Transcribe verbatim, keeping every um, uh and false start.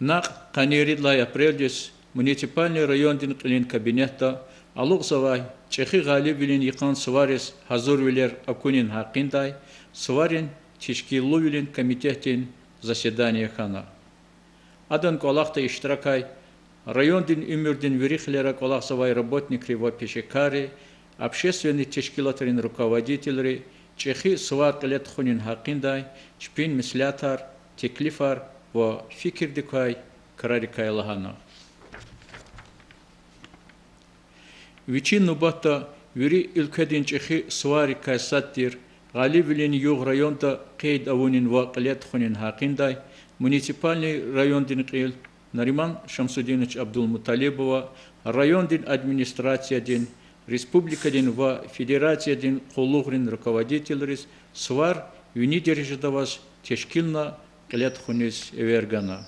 Накь къанни ирид лагьай апрелдиз муниципальный райондин кьилин кабинетда алукьзавай ЧӀехи гъалибвилин йикъан сувариз гьазурвилер акунин гьакъиндай суварин тешкиллувилин комитетдин заседание хьана. Адан кӀвалахда иштиракай райондин уьмуьрдин вири хилера кӀвалахзавай работникри ва пешекарри, общественный тешкилатрин руководителри ЧӀехи сувар кьиле тухунин гьакъиндай чпин меслятар, теклифар ва фикирдикай крарикай лагьана. Вичин нубатда вири уьлкведин чӀехи суваррикай сад тир Гъалибвилин югъ районда къейд авунин ва кьиле тухунин гьакъиндай муниципальный райондин кьил Нариман Шамсудинович Абдулмуталибова райондин администрациядин, республикадин ва федерациядин къуллугърин руководителриз сувар вини дережада аваз тешкилна кьиле тухуниз эвер гана.